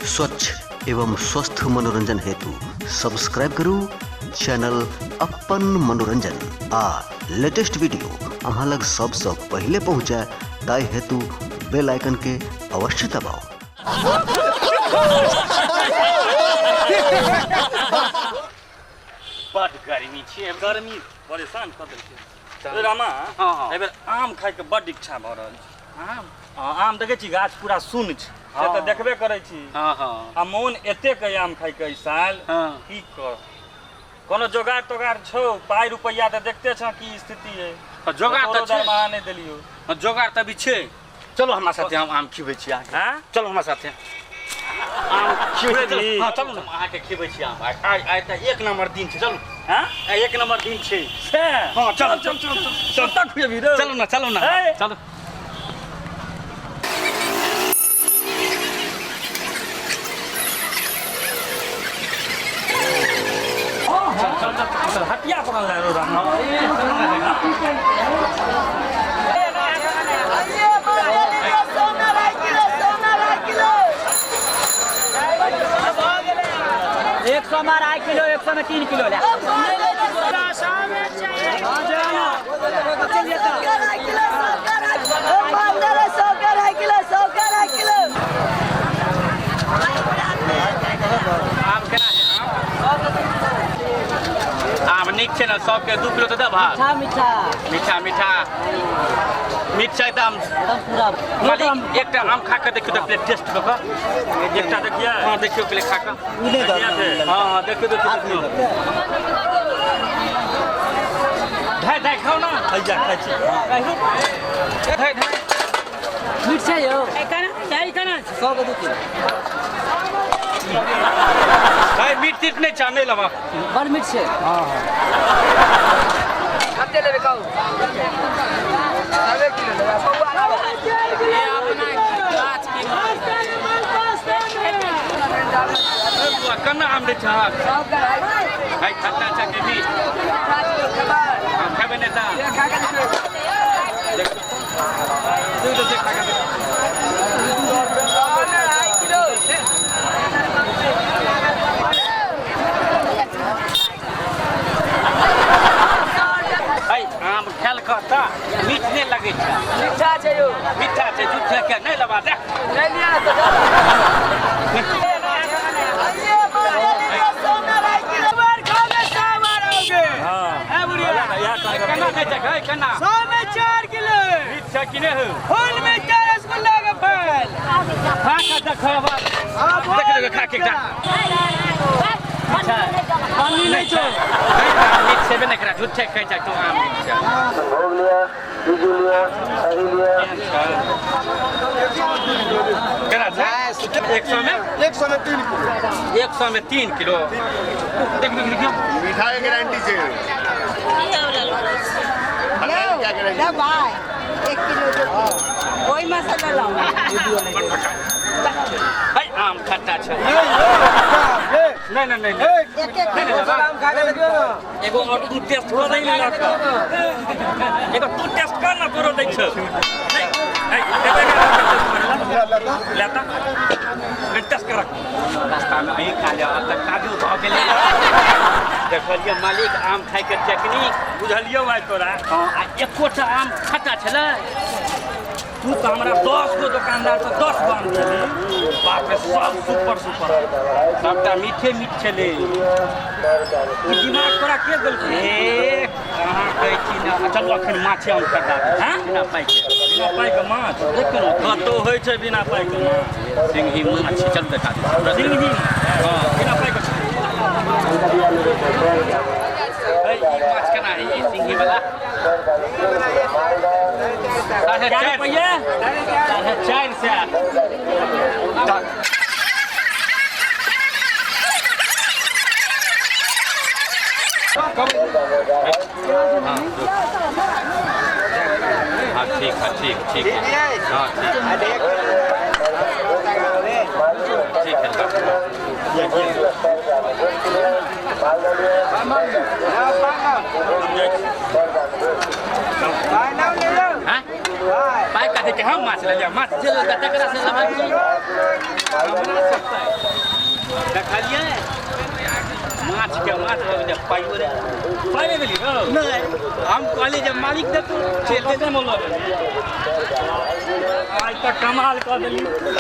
स्वच्छ एवं स्वस्थ मनोरंजन हेतु सब्सक्राइब करू चैनल अपन मनोरंजन आ लेटेस्ट वीडियो अहाँ लग सबसँ पहिले पहुँचे ताहि हेतु बेल आइकन के अवश्य दबाउ। बड गर्मी छै, गर्मी परेशान कऽ देलकै। रामा, हँ। एहि बेर आम खायके बड इच्छा भऽ रहल छै। आम? हँ, आम देखै छी गाछ पूरा सुन्न छै, से तऽ देखबे करै छी। हँ हँ। आ मोन एतेक अइ आम खायके एहि साल। हँ। की कर, कोनो जोगाड़ तोगाड़ छौ? पाइ रुपैआ तऽ देखते छह की स्थिति अइ। हँ, जोगाड़ तऽ तोरो छै। दरमाहा नहि देलियौ। हँ, जोगाड़ तऽ अभी छै। चलू हमरा साथे, हम आम खिबै छी अहाँके। आँय? चलू हमरा साथे, आम खिबै खुएबही? छी। हँ, चलू ने, हम अहाँके खिबै छी आम। आइ आइ आइ तऽ एक नम्बर दिन छै, चलू। हँ? आइ एक नम्बर दिन छै। से? हँ, चल, चल चल चल चल, कतऽ खुएबही रे? चलू ने, चलू ने। हे। चलू। चल चल चल चल, हटिया पड़ल है रो रामा। 100 में 2.5 किलो, 100 में 3 किलो ले। आम केना है आम? आम नीक छै ने? सबके 2 किलो तऽ देबह। मीठा मीठा। मीठा मीठा, मीठ छै एकदम। एकदम पूरा। मालिक, एकटा आम खा कऽ देखियौ तऽ पहिले टेस्ट कऽ कऽ। एकटा देखियै। हँ, देखियौ पहिले खा कऽ। देखियै छै। हँ हँ, देखियौ देखियौ देखियौ, धाय धाय खाउ ने। खाइ जा, खाइ छी। धाय धाय। मीठ छै यौ। 100 के 2 किलो। भाय, मीठ तीठ नहि छै, नहि लेबह। बड़ मीठ छै। कते लेबै कहू? बौआ, केना आम दै छहक? भाय, खट्टा छै कि मीठ? हम खेबै नहि तऽ देखियौ देखियौ, खा कऽ देखियौ। है, आम खायल कहता मीठ नहि लगै छै। मीठा छै यौ। मीठा छै, झूठ के नहि लेबा दे। नहि लिअ ने तऽ जाउ। हँ, इएह कहलक। केना दै छै है, केना? 100 में 4 किलो। मीठ छै कि नहि हौ? फूल में 4 रसगुल्ला के फल। खा कऽ देखो, देख देख, खा के एकटा। पानी नहीं छो। मीठ छेबे नहि करा, झूठे कहै छै तू आम मीठ छै। भोग लिया, बीजू लिया, हरी लिया। केना छै? 100 में? 100 में 3 किलो। 100 में 3 किलो। देख देख देखियौ। मिठाई के गारंटी छै। क्या गारंटी? 1 किलो 2 किलो ओहिमे से लेलहुँ। है, आम खट्टा छै। नहि नहि नहि नहि। एक एक नहि किलो। लेबा। एगो और तू टेस्ट कऽ दै ने, एगो तू टेस्ट कर ना, तोरो दै छौ। नहीं नहीं, एते के टेस्ट करे ला लेता, नहीं टेस्ट कर। रास्तामे अहीं खा लेब, आब तऽ काजू भऽ गेलै। देखलियै मालिक आम खायके टेक्निक? बुझलियौ भाइ तोरा? हँ, आ एकोटा आम खट्टा छलै? तू तऽ हमरा 10 गो दोकानदार से 10 गो आम देली, बाप रे, सब सुपर सुपर। सबटा मीठे मीठ छलै। ई दिमाग तोरा के देलकै? ए, कहाँ कहै छी ने, चलू अखन माछे आम खरीदा दै छी। हँ? बिना पाइके। बिना पाइके माछ? देखियौ ने। कतौ होइ छै बिना पाइके माछ? सिंघी माछ, चलू देखा दै छी। सिंघी? हँ। बिना पाइके? है, ई माछ केना है, ई सिंघी वाला? साढ़े क्या चारि। रुपैआ? 450। हाँ ठीक है, ठीक ठीक है, हाँ ठीक ठीक है। हाँ, पाइ कथी के? हम माछ ले लिअ, माछ जे लेतै तकरा से लेबै की? हमरा सस्ता है। के माछ भऽ गेलै, पाइयो नहि। पाइ नहि देली हौ? नहि, हम कहली जे मालिक देतौ, चलि कते मोल? आइ तऽ कमाल कऽ देली।